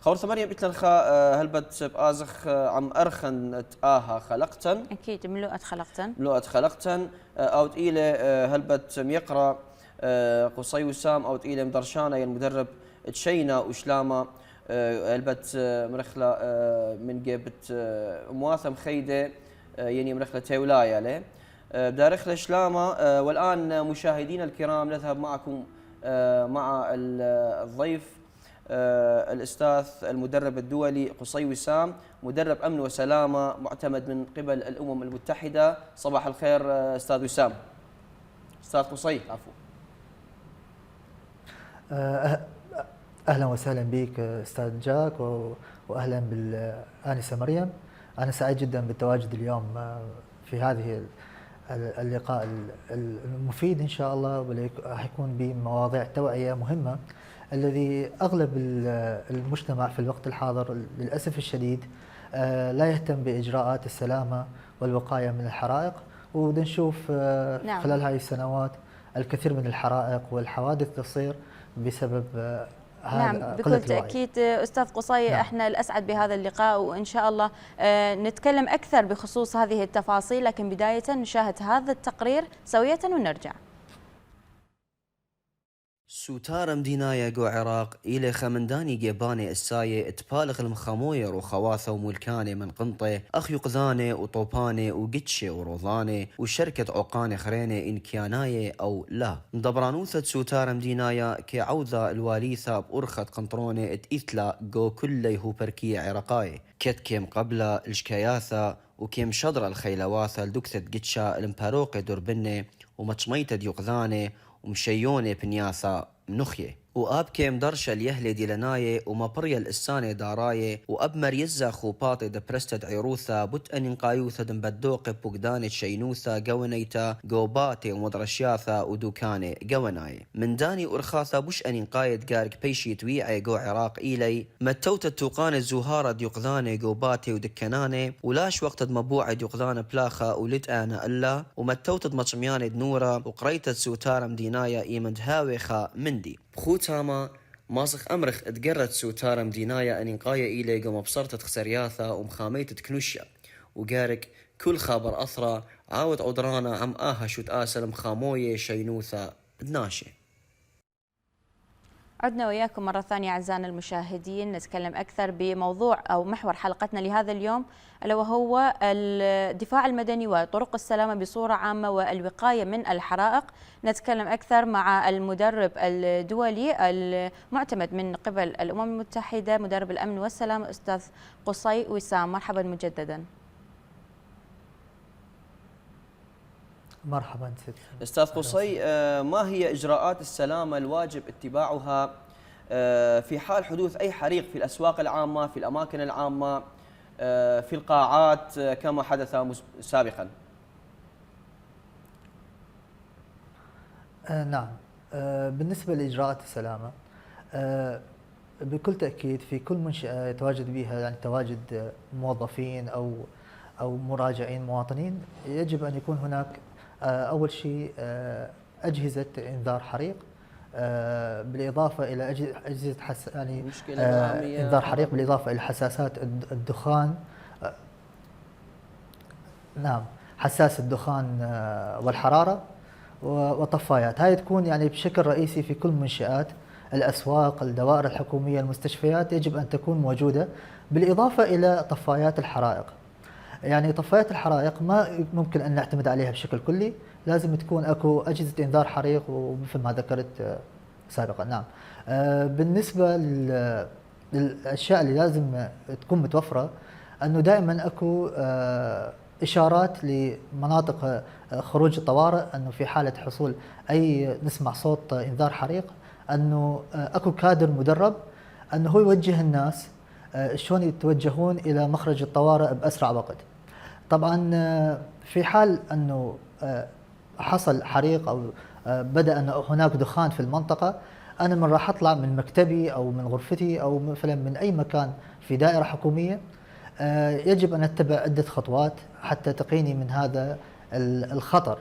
خورت مريم إتلنخا هلبت بآزخ عم أرخن تآها خلقتن أكيد ملوءة خلقتن أو تقيلة هلبت ميقرأ قصي وسام أو تقيلة مدرشانة المدرب تشينا وشلامة هلبت مرخلة من جبت مواثم خيدة يعني مرخلة تيولايا له بدارخلة شلامة. والآن مشاهدينا الكرام نذهب معكم مع الضيف الأستاذ المدرب الدولي قصي وسام، مدرب أمن وسلامة معتمد من قبل الأمم المتحدة. صباح الخير أستاذ وسام. أستاذ قصي عفوا. أهلا وسهلا بك أستاذ جاك، وأهلا بالآنسة مريم. أنا سعيد جدا بالتواجد اليوم في هذه اللقاء المفيد إن شاء الله، واللي حيكون بمواضيع توعية مهمة الذي أغلب المجتمع في الوقت الحاضر للأسف الشديد لا يهتم بإجراءات السلامة والوقاية من الحرائق. ونشوف خلال هذه السنوات الكثير من الحرائق والحوادث تصير بسبب نعم بكل تأكيد أستاذ قصي. نعم. احنا الأسعد بهذا اللقاء، وإن شاء الله نتكلم أكثر بخصوص هذه التفاصيل، لكن بداية نشاهد هذا التقرير سوية ونرجع. سوتار مدينايا جو عراق إلى خمنداني جيباني الساية تبالغ المخاموير وخواثة وملكانة من قنطة أخ يقذانة وطوبانة وقتشة وروضانة وشركة عقانة خرينة إن كياناية أو لا مدبرانوثة سوتار مدينايا كعوذة الواليثة بأرخة قنطرونة تإثلا جو كله هو بركية عراقاية كتكم قبل الشكاياثة وكيم شضر الخيلواثة لدكثة قتشة المباروقة دربنة ومتشميتة يقذانة ومشيونة بنياثة منخية وأب كيم درشة اليهلة ديلناية ومبريا الإسانة داراية وأب مريزة خوباطي دبرستة عيروثة بتأن انقايوثة دنبدوق بوغدانة شينوثة قوانيتا قوباتي ومدرشياثة ودوكانة قواناية من داني أرخاثة بش أن انقايد قارك بيشي تويعي قو عراق إلي متوتة توقانة زوهارة ديقذانة قوباتي ودكنانة ولاش وقت مبوعة ديقذانة بلاخة ولد أنا ألا ومتوتة مطميانة دنورة وقريتة سوتار مدينايا إيمند هاويخة مندي بخوتاما ماسخ أمرخ اتقرت سوتار مدينايا أن انقايا إلي قم بصرت خسرياثة ومخاميت تكنوشيا وقارك كل خابر أثرى عاود عدرانا عم آها شوت آسل مخاموية شينوثة بدناشي. عدنا وياكم مرة ثانية أعزائنا المشاهدين، نتكلم أكثر بموضوع أو محور حلقتنا لهذا اليوم، ألا وهو الدفاع المدني وطرق السلامة بصورة عامة والوقاية من الحرائق. نتكلم أكثر مع المدرب الدولي المعتمد من قبل الأمم المتحدة، مدرب الأمن والسلامة أستاذ قصي وسام. مرحبا مجددا. مرحبا أستاذ قصي، ما هي إجراءات السلامة الواجب اتباعها في حال حدوث أي حريق في الأسواق العامة، في الأماكن العامة، في القاعات كما حدث سابقا؟ نعم، بالنسبة لإجراءات السلامة بكل تأكيد في كل منشأة يتواجد بها يعني تواجد موظفين أو مراجعين مواطنين، يجب أن يكون هناك أول شيء أجهزة إنذار حريق، بالإضافة إلى أجهزة يعني إنذار حريق، بالإضافة إلى حساسات الدخان. نعم، حساس الدخان والحرارة وطفايات. هاي تكون يعني بشكل رئيسي في كل منشآت الأسواق، الدوائر الحكومية، المستشفيات، يجب أن تكون موجودة، بالإضافة إلى طفايات الحرائق. يعني طفايات الحرائق ما ممكن أن نعتمد عليها بشكل كلي، لازم تكون أكو أجهزة إنذار حريق ومثل ما ذكرت سابقا. نعم، بالنسبة للأشياء اللي لازم تكون متوفرة، أنه دائما أكو إشارات لمناطق خروج الطوارئ، أنه في حالة حصول أي نسمع صوت إنذار حريق أنه أكو كادر مدرب أنه هو يوجه الناس شلون يتوجهون إلى مخرج الطوارئ بأسرع وقت. طبعا في حال أنه حصل حريق أو بدأ أن هناك دخان في المنطقة، أنا من راح أطلع من مكتبي أو من غرفتي أو مثلا من أي مكان في دائرة حكومية، يجب أن أتبع عدة خطوات حتى تقيني من هذا الخطر،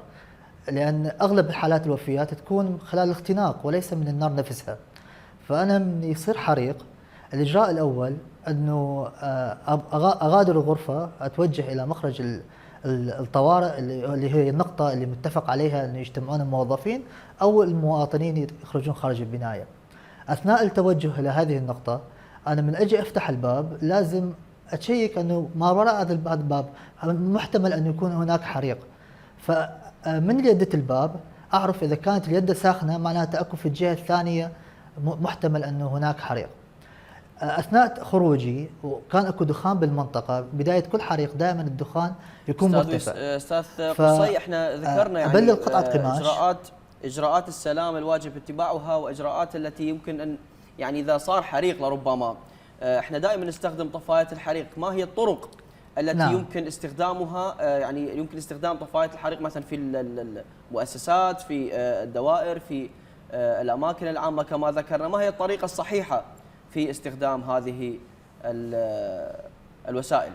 لأن أغلب حالات الوفيات تكون خلال الاختناق وليس من النار نفسها. فأنا من يصير حريق الإجراء الأول أنه أغادر الغرفة، أتوجه إلى مخرج الطوارئ اللي هي النقطة اللي متفق عليها أن يجتمعون الموظفين أو المواطنين يخرجون خارج البناية. أثناء التوجه إلى هذه النقطة أنا من أجي أفتح الباب لازم أتشيك أنه ما وراء هذا الباب محتمل أن يكون هناك حريق، فمن يدة الباب أعرف إذا كانت اليد ساخنة معناتها أكو في الجهة الثانية محتمل أنه هناك حريق. أثناء خروجي وكان أكو دخان بالمنطقة، بداية كل حريق دائما الدخان يكون مرتفع. أستاذ قصي، احنا ذكرنا يعني أبلل قطعة قماش، إجراءات السلام الواجب اتباعها، وإجراءات التي يمكن أن يعني إذا صار حريق لربما احنا دائما نستخدم طفايات الحريق، ما هي الطرق التي نعم. يمكن استخدامها؟ يعني يمكن استخدام طفايات الحريق مثلا في المؤسسات، في الدوائر، في الأماكن العامة كما ذكرنا، ما هي الطريقة الصحيحة في استخدام هذه الوسائل؟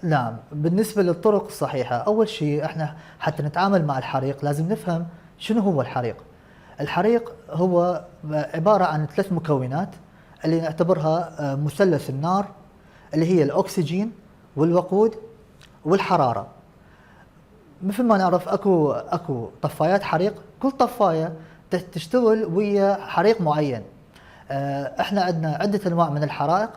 نعم، بالنسبة للطرق الصحيحة، أول شيء احنا حتى نتعامل مع الحريق لازم نفهم شنو هو الحريق. الحريق هو عبارة عن 3 مكونات اللي نعتبرها مثلث النار، اللي هي الأكسجين والوقود والحرارة. مثل ما نعرف اكو طفايات حريق، كل طفاية تشتغل ويا حريق معين. احنا عندنا عدة انواع من الحرائق.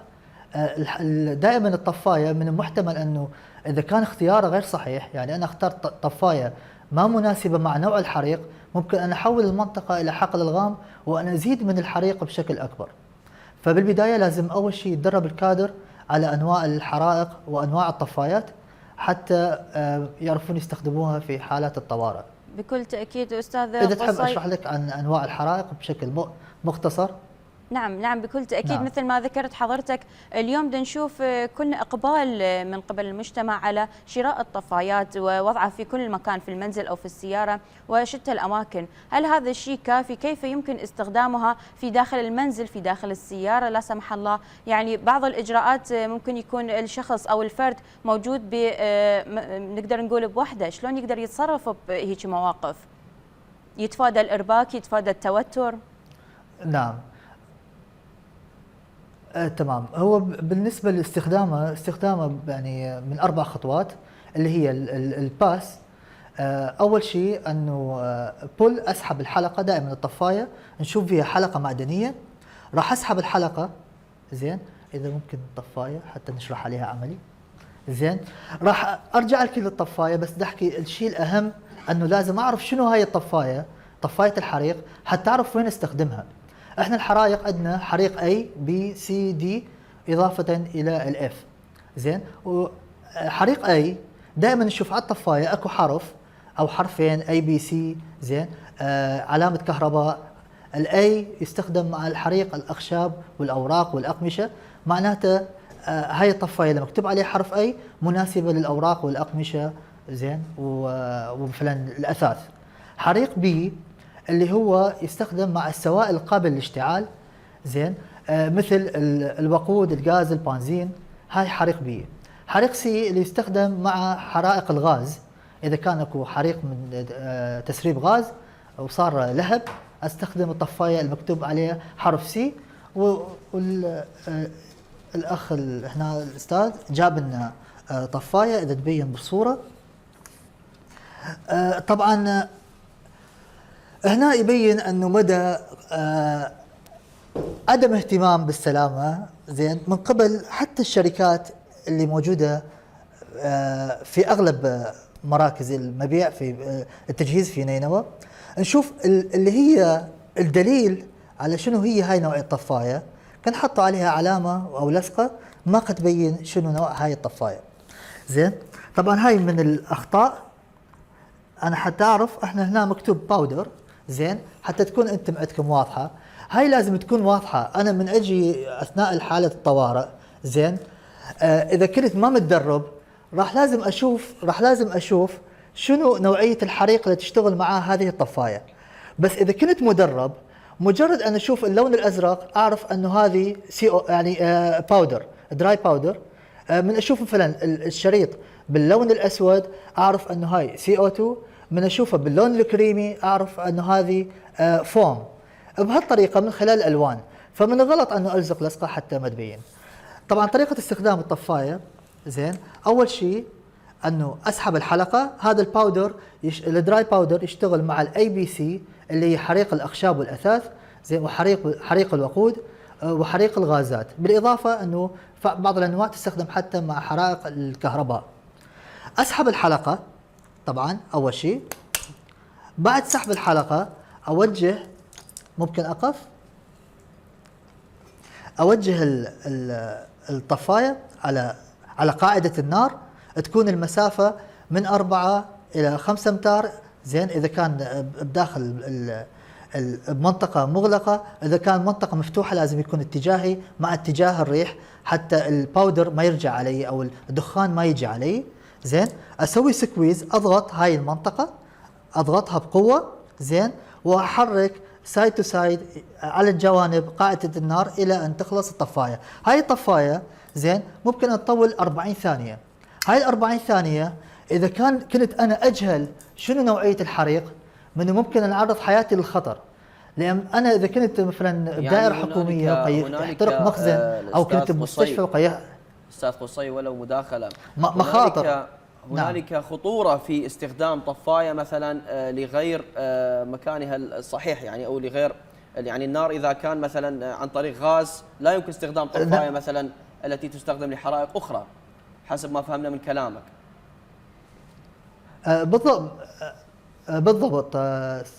دائما الطفاية من المحتمل انه اذا كان اختياره غير صحيح، يعني انا اخترت طفاية ما مناسبة مع نوع الحريق، ممكن ان احول المنطقة الى حقل الغام وان ازيد من الحريق بشكل اكبر. فبالبداية لازم اول شيء يتدرب الكادر على انواع الحرائق وانواع الطفايات حتى يعرفون يستخدموها في حالات الطوارئ. بكل تأكيد أستاذ إذا تحب قصي. أشرح لك عن أنواع الحرائق بشكل مختصر. نعم بكل تأكيد. نعم. مثل ما ذكرت حضرتك، اليوم بدنا نشوف كلنا إقبال من قبل المجتمع على شراء الطفايات ووضعها في كل مكان، في المنزل أو في السيارة وشتى الأماكن. هل هذا الشيء كافي؟ كيف يمكن استخدامها في داخل المنزل، في داخل السيارة لا سمح الله؟ يعني بعض الإجراءات ممكن يكون الشخص أو الفرد موجود نقدر نقول بوحدة، شلون يقدر يتصرف بهيك مواقف؟ يتفادى الإرباك، يتفادى التوتر؟ نعم. تمام. هو بالنسبة لاستخدامه يعني من 4 خطوات، اللي هي الباس. أول شيء أنه أسحب الحلقة. دائما الطفاية نشوف فيها حلقة معدنية، راح أسحب الحلقة. زين، إذا ممكن الطفاية حتى نشرح عليها عملي. زين، راح أرجع لكل الطفاية، بس بدي أحكي الشيء الأهم أنه لازم أعرف شنو هاي الطفاية، طفاية الحريق، حتى أعرف وين استخدمها. احنا الحرائق عندنا حريق A B C D إضافة إلى الF. زين، وحريق A دائما نشوف على الطفاية اكو حرف أو حرفين A B C. زين، علامة كهرباء. الA يستخدم مع الحريق الأخشاب والأوراق والأقمشة، معناته هاي الطفاية اللي مكتوب عليها حرف A مناسبة للأوراق والأقمشة. زين، ومثلا الأثاث. حريق B اللي هو يستخدم مع السوائل القابلة للاشتعال. زين، مثل الوقود، الغاز، البنزين. هاي حريق بي. حريق سي اللي يستخدم مع حرائق الغاز، اذا كان اكو حريق من تسريب غاز وصار لهب، استخدم الطفايه المكتوب عليها حرف سي. والاخ هنا الاستاذ جاب لنا طفايه اذا تبين بالصوره. طبعا هنا يبين انه مدى عدم اهتمام بالسلامه. زين، من قبل حتى الشركات اللي موجوده في اغلب مراكز المبيع في التجهيز في نينوى. نشوف اللي هي الدليل على شنو هي هاي نوع الطفايه، كان حطوا عليها علامه او لصقه ما قد تبين شنو نوع هاي الطفايه. زين، طبعا هاي من الاخطاء. انا حتى اعرف احنا هنا مكتوب باودر. زين، حتى تكون انتم عندكم واضحه، هاي لازم تكون واضحه. انا من اجي اثناء حاله الطوارئ، زين، اذا كنت ما متدرب راح لازم اشوف شنو نوعيه الحريق اللي تشتغل معاه هذه الطفايه. بس اذا كنت مدرب، مجرد ان اشوف اللون الازرق اعرف انه هذه يعني باودر، دراي باودر. من اشوف مثلا الشريط باللون الاسود اعرف انه هاي CO2. من اشوفه باللون الكريمي اعرف انه هذه فوم. بهالطريقه من خلال الالوان. فمن الغلط انه الزق لصقه حتى ما تبين. طبعا طريقه استخدام الطفايه زين، اول شيء انه اسحب الحلقه. هذا الباودر الدراي باودر يشتغل مع الاي بي سي اللي هي حريق الاخشاب والاثاث زين، وحريق الوقود وحريق الغازات، بالاضافه انه بعض الانواع تستخدم حتى مع حرائق الكهرباء. اسحب الحلقه طبعا اول شيء. بعد سحب الحلقه اوجه، ممكن اقف، اوجه الطفايه على قاعده النار. تكون المسافه من 4 إلى 5 أمتار زين اذا كان بداخل المنطقه مغلقه. اذا كان منطقه مفتوحه لازم يكون اتجاهي مع اتجاه الريح حتى الباودر ما يرجع علي او الدخان ما يجي علي زين. اسوي سكويز، اضغط هاي المنطقه، اضغطها بقوه زين، واحرك سايد تو سايد على الجوانب قاعده النار الى ان تخلص الطفايه. هاي الطفايه زين ممكن ان تطول 40 ثانيه. هاي ال 40 ثانيه اذا كنت انا اجهل شنو نوعيه الحريق، من ممكن ان اعرض حياتي للخطر. لان انا اذا كنت مثلا بدائره حكوميه يحترق مخزن او كنت بمستشفى استاذ قصي، ولو مداخله، مخاطر. هنالك خطوره في استخدام طفايه مثلا لغير مكانها الصحيح، يعني او لغير، يعني النار اذا كان مثلا عن طريق غاز لا يمكن استخدام طفايه مثلا التي تستخدم لحرائق اخرى حسب ما فهمنا من كلامك. بالضبط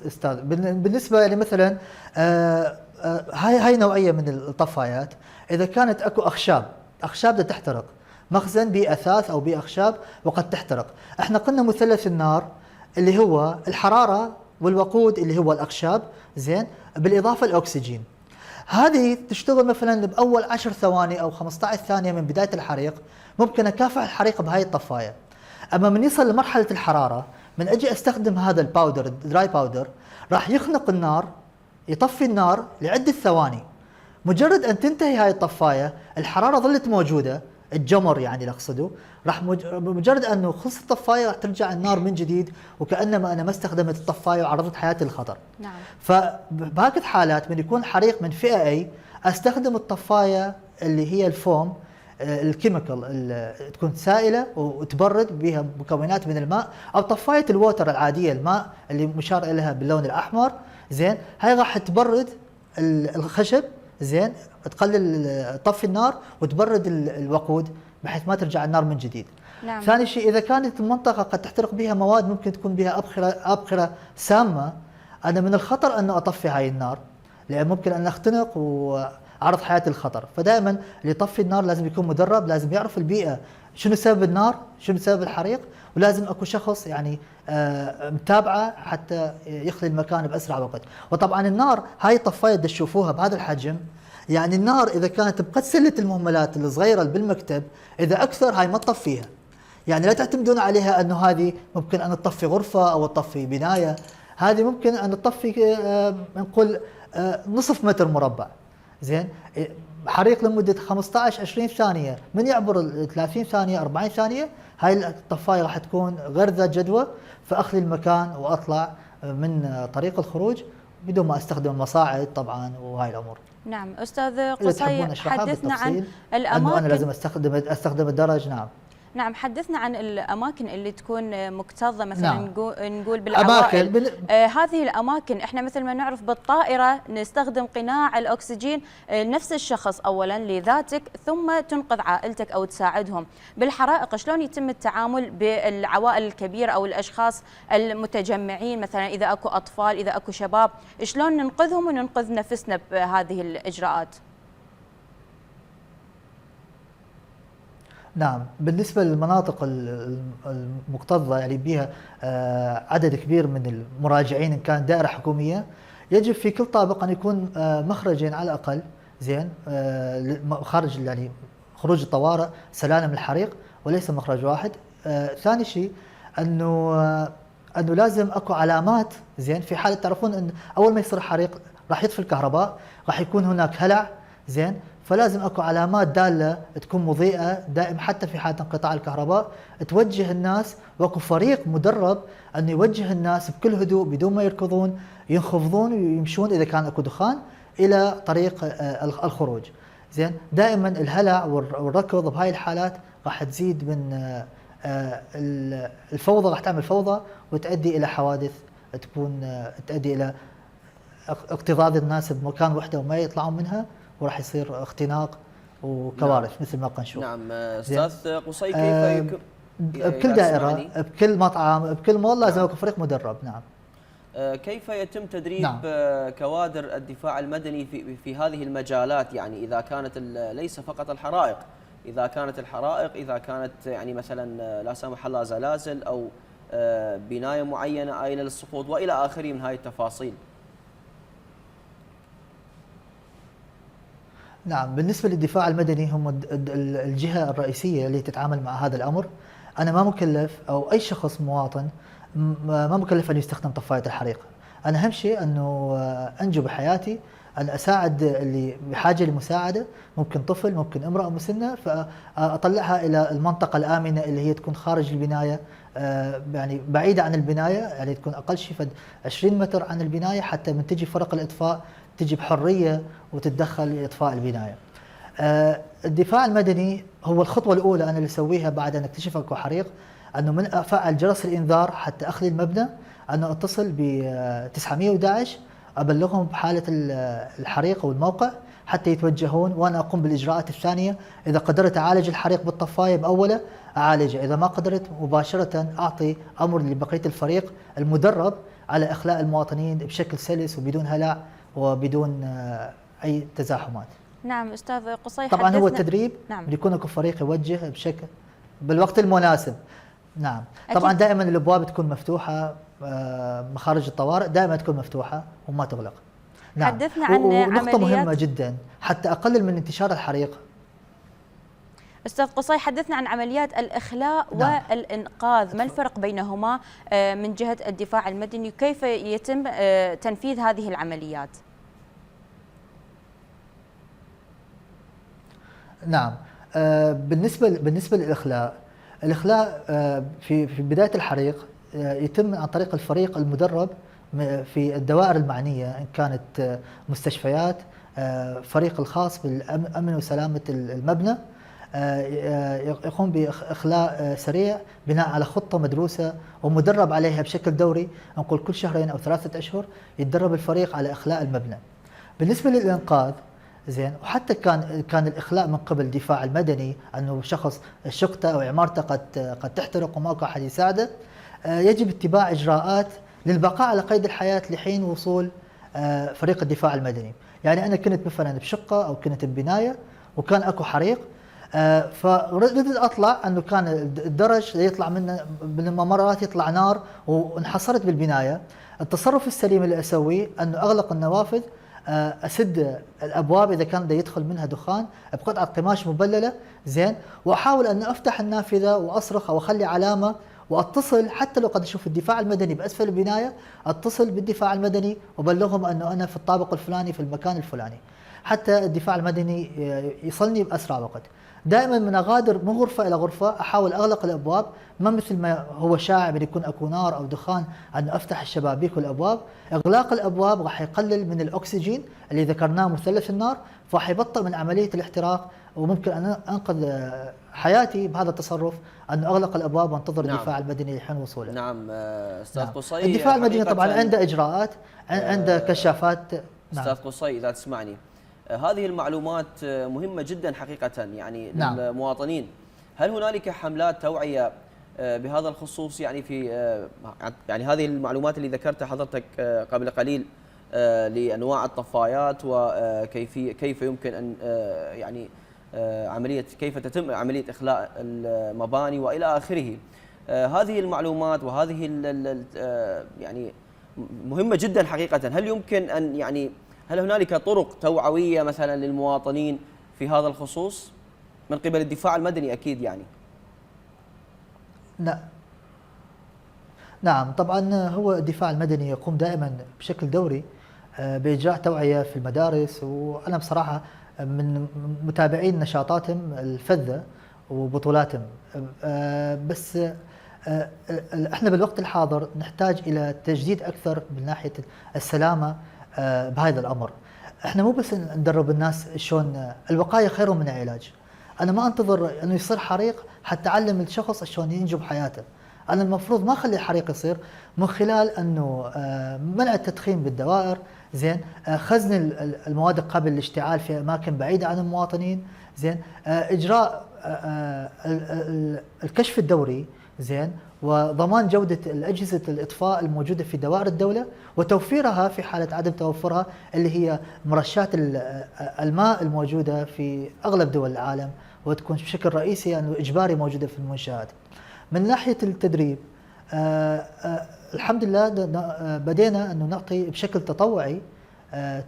استاذ. بالنسبه لي مثلا هاي نوعيه من الطفايات اذا كانت اكو اخشاب بدها تحترق، مخزن بيه اثاث او بيه اخشاب وقد تحترق. احنا قلنا مثلث النار اللي هو الحراره والوقود اللي هو الاخشاب زين، بالاضافه الاكسجين. هذه تشتغل مثلا باول 10 ثواني او 15 ثانيه من بدايه الحريق، ممكن اكافح الحريق بهاي الطفايه. اما من يصل لمرحله الحراره، من اجي استخدم هذا الباودر الدراي باودر راح يخنق النار، يطفي النار لعده ثواني. مجرد ان تنتهي هاي الطفايه الحراره ظلت موجوده، الجمر يعني اقصده، راح مجرد انه خلصت الطفايه راح ترجع النار من جديد وكانما انا ما استخدمت الطفايه وعرضت حياتي للخطر. نعم. فبهاك الحالات من يكون حريق من فئه اي استخدم الطفايه اللي هي الفوم الكيميكال، تكون سائله وتبرد بها مكونات من الماء، او طفايه الووتر العاديه الماء اللي مشار لها باللون الاحمر زين. هاي راح تبرد الخشب زين، تقلل طفي النار وتبرد الوقود بحيث ما ترجع النار من جديد. نعم. ثاني شيء اذا كانت المنطقه قد تحترق بها مواد ممكن تكون بها ابخره سامه، انا من الخطر انه اطفي هاي النار لان ممكن ان اختنق وعرض حياتي للخطر. فدائما اللي يطفي النار لازم يكون مدرب، لازم يعرف البيئه شنو سبب النار، شنو سبب الحريق، ولازم اكو شخص يعني متابعه حتى يخلي المكان باسرع وقت. وطبعا النار هاي الطفايه اللي تشوفوها بهذا الحجم، يعني النار اذا كانت بقد سله المهملات الصغيره اللي بالمكتب، اذا اكثر هاي ما تطفيها. يعني لا تعتمدون عليها انه هذه ممكن ان تطفي غرفه او تطفي بنايه، هذه ممكن ان تطفي نقول نصف متر مربع زين. حريق لمده 15 20 ثانيه، من يعبر 30 ثانيه 40 ثانيه هاي الطفايه راح تكون غير ذات جدوى، فاخلي المكان واطلع من طريق الخروج بدون ما استخدم المصاعد طبعا وهاي الامور. نعم استاذ قصي، حدثنا عن الاماكن. انا لازم استخدم الدرج. نعم، حدثنا عن الأماكن اللي تكون مكتظة مثلا. نعم. نقول بالعوائل. هذه الأماكن احنا مثل ما نعرف بالطائرة نستخدم قناع الأكسجين نفس الشخص أولا لذاتك ثم تنقذ عائلتك أو تساعدهم. بالحرائق شلون يتم التعامل بالعوائل الكبيرة أو الأشخاص المتجمعين، مثلا إذا أكو أطفال إذا أكو شباب، شلون ننقذهم وننقذ نفسنا بهذه الإجراءات؟ نعم، بالنسبة للمناطق المكتظة يعني بها عدد كبير من المراجعين إن كان دائرة حكومية، يجب في كل طابق أن يكون مخرجين على الأقل زين، خارج يعني خروج الطوارئ سلالم الحريق وليس مخرج واحد. ثاني شيء أنه لازم أكو علامات زين، في حالة تعرفون أن أول ما يصير حريق راح يطفي الكهرباء، راح يكون هناك هلع زين، فلازم اكو علامات داله تكون مضيئه دائم حتى في حاله انقطاع الكهرباء، توجه الناس، واكو فريق مدرب انه يوجه الناس بكل هدوء بدون ما يركضون، ينخفضون ويمشون اذا كان اكو دخان الى طريق الخروج. زين، دائما الهلع والركض بهاي الحالات راح تزيد من الفوضى، راح تعمل فوضى وتؤدي الى حوادث تؤدي الى اكتظاظ الناس بمكان وحده وما يطلعون منها، وراح يصير اختناق وكوارث. نعم. مثل ما كنا نشوف. نعم استاذ قصي، كيف بكل دائره، بكل مطعم، بكل مول لازم يكون فريق مدرب. نعم. كيف يتم تدريب كوادر الدفاع المدني في هذه المجالات؟ يعني اذا كانت ليس فقط الحرائق، اذا كانت الحرائق، اذا كانت يعني مثلا لا سمح الله زلازل او بنايه معينه آيله للسقوط والى اخره من هذه التفاصيل. نعم، بالنسبة للدفاع المدني هم الجهة الرئيسية اللي تتعامل مع هذا الأمر. أنا ما مكلف أو أي شخص مواطن ما مكلف أن يستخدم طفاية الحريق. أنا أهم شيء أنه أنجو بحياتي، أن أساعد اللي بحاجة لمساعدة، ممكن طفل، ممكن امرأة مسنة، فأطلعها إلى المنطقة الآمنة اللي هي تكون خارج البناية، يعني بعيدة عن البناية، يعني تكون أقل شيء 20 متر عن البناية، حتى من تجي فرق الإطفاء تجي بحرية وتتدخل لإطفاء البناية. الدفاع المدني هو الخطوة الأولى أنا اللي أسويها بعد أن أكتشف أكو حريق، أنه من أفعل جرس الإنذار حتى أخلي المبنى، أنه أتصل ب 911 أبلغهم بحالة الحريق والموقع حتى يتوجهون، وأنا أقوم بالإجراءات الثانية. إذا قدرت أعالج الحريق بالطفاية بأوله أعالجه، إذا ما قدرت مباشرة أعطي أمر لبقية الفريق المدرب على إخلاء المواطنين بشكل سلس وبدون هلع وبدون أي تزاحمات. نعم أستاذ قصي، طبعا هو التدريب. نعم. بيكون اكو فريق يوجه بشكل بالوقت المناسب. نعم. أكيد. طبعا دائما الابواب تكون مفتوحه، مخارج الطوارئ دائما تكون مفتوحه وما تغلق. نعم. حدثنا عن ونقطة مهمة جدا حتى أقلل من انتشار الحريق. أستاذ قصي، حدثنا عن عمليات الإخلاء. نعم. والإنقاذ، ما الفرق بينهما من جهة الدفاع المدني، وكيف يتم تنفيذ هذه العمليات؟ نعم. بالنسبة للإخلاء، في بداية الحريق يتم عن طريق الفريق المدرب في الدوائر المعنية، إن كانت مستشفيات، فريق الخاص بالأمن وسلامة المبنى، يقوم بإخلاء سريع بناء على خطة مدروسة ومدرب عليها بشكل دوري. نقول كل شهرين أو 3 أشهر يتدرب الفريق على إخلاء المبنى. بالنسبة للإنقاذ، زين، وحتى كان الإخلاء من قبل الدفاع المدني، أنه شخص شقته أو عمارته قد تحترق وماكو أحد يساعده، يجب اتباع إجراءات للبقاء على قيد الحياة لحين وصول فريق الدفاع المدني. يعني أنا كنت مثلا بشقة أو كنت ببناية وكان أكو حريق، فردت أطلع، أنه كان الدرج يطلع من الممرات يطلع نار وانحصرت بالبناية. التصرف السليم اللي أسويه أنه أغلق النوافذ، أسد الأبواب إذا كان يدخل منها دخان بقطعة قماش مبللة، زين، وأحاول أن أفتح النافذة وأصرخ أو أخلي علامة واتصل، حتى لو قد اشوف الدفاع المدني باسفل البنايه اتصل بالدفاع المدني وبلغهم انه انا في الطابق الفلاني في المكان الفلاني، حتى الدفاع المدني يصلني باسرع وقت. دائما من اغادر من غرفه الى غرفه احاول اغلق الابواب، ما مثل ما هو شائع ان يكون اكو نار او دخان ان افتح الشبابيك والابواب. اغلاق الابواب راح يقلل من الاكسجين اللي ذكرناه مثلث النار، فراح يبطئ من عمليه الاحتراق، وممكن ان انقذ حياتي بهذا التصرف، أن أغلق الأبواب وانتظر الدفاع المدني لحين وصوله. نعم أستاذ قصي، الدفاع المدني طبعا عنده إجراءات، عنده كشافات. أستاذ قصي إذا تسمعني، هذه المعلومات مهمة جدا حقيقة يعني للمواطنين. هل هنالك حملات توعية بهذا الخصوص، يعني في يعني هذه المعلومات اللي ذكرتها حضرتك قبل قليل لأنواع الطفايات وكيف يمكن أن يعني كيف تتم عملية إخلاء المباني وإلى آخره، هذه المعلومات وهذه يعني مهمة جدا حقيقة. هل يمكن أن يعني هل هنالك طرق توعوية مثلا للمواطنين في هذا الخصوص من قبل الدفاع المدني أكيد يعني؟ نعم طبعا هو الدفاع المدني يقوم دائما بشكل دوري بإجراء توعية في المدارس. وأنا بصراحة من متابعين نشاطاتهم الفذة وبطولاتهم. بس احنا بالوقت الحاضر نحتاج إلى تجديد أكثر من ناحية السلامة بهذا الأمر. احنا مو بس ندرب الناس شلون الوقاية خير من العلاج. أنا ما أنتظر أنه يصير حريق حتى أعلم الشخص شلون ينجو بحياته. أنا المفروض ما أخلي الحريق يصير من خلال أنه منع التدخين بالدوائر، زين، خزن المواد قبل الاشتعال في أماكن بعيدة عن المواطنين، زين، إجراء الكشف الدوري، زين، وضمان جودة الأجهزة الإطفاء الموجودة في دوائر الدولة وتوفيرها في حالة عدم توفرها، اللي هي مرشات الماء الموجودة في أغلب دول العالم وتكون بشكل رئيسي أنه إجباري موجودة في المنشآت. من ناحية التدريب الحمد لله بدينا أنه نعطي بشكل تطوعي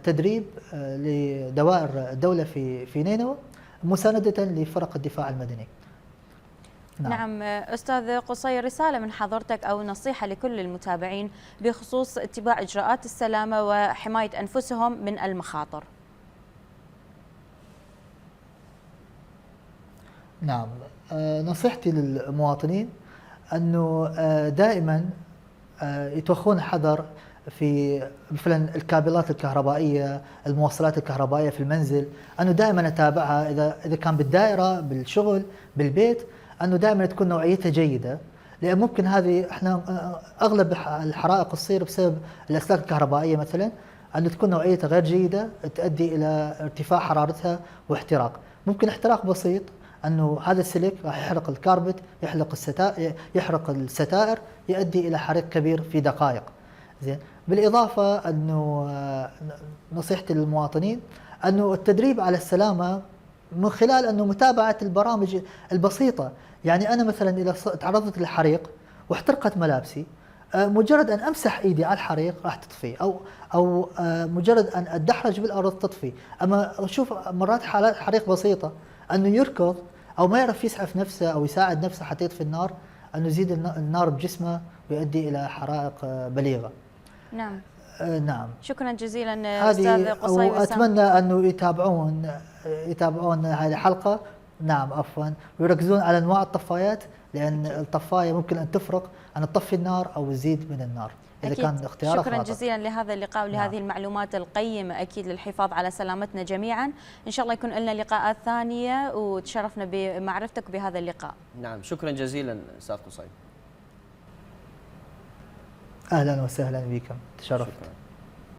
تدريب لدوائر الدولة في نينوى مساندة لفرق الدفاع المدني. نعم أستاذ قصي، رسالة من حضرتك أو نصيحة لكل المتابعين بخصوص اتباع إجراءات السلامة وحماية أنفسهم من المخاطر. نعم، نصيحتي للمواطنين أنه دائما يتوخون حذر في مثلا الكابلات الكهربائية، الموصلات الكهربائية في المنزل، أنه دائما أتابعها إذا كان بالدائرة، بالشغل، بالبيت، أنه دائما تكون نوعيتها جيدة، لأن ممكن هذه احنا أغلب الحرائق تصير بسبب الأسلاك الكهربائية مثلا، أنه تكون نوعيتها غير جيدة تؤدي إلى ارتفاع حرارتها واحتراق. ممكن احتراق بسيط، أنه هذا السلك راح يحرق الكاربت، يحرق الستائر، يؤدي إلى حريق كبير في دقائق. زين، بالإضافة أنه نصيحتي للمواطنين أنه التدريب على السلامة من خلال أنه متابعة البرامج البسيطة. يعني أنا مثلا إذا تعرضت للحريق واحترقت ملابسي، مجرد أن أمسح إيدي على الحريق راح تطفي، أو مجرد أن أدحرج بالأرض تطفي. أما أشوف مرات حالات حريق بسيطة أنه يركض أو ما يعرف يسعف نفسه أو يساعد نفسه حتى يطفي النار، أنه يزيد النار بجسمه ويؤدي إلى حرائق بليغة. نعم. نعم، شكرا جزيلا أستاذ قصي. وأتمنى أنه يتابعون هذه الحلقة. نعم، عفوا، ويركزون على أنواع الطفايات، لأن الطفاية ممكن أن تفرق أن تطفي النار أو تزيد من النار إذا أكيد. كان اختيارك شكرا خاطئ. جزيلا لهذا اللقاء ولهذه المعلومات القيمة أكيد للحفاظ على سلامتنا جميعا. إن شاء الله يكون لنا لقاءات ثانية وتشرفنا بمعرفتك بهذا اللقاء. نعم، شكرا جزيلا أستاذ قصي. أهلا وسهلا بكم، تشرفت. شكرا.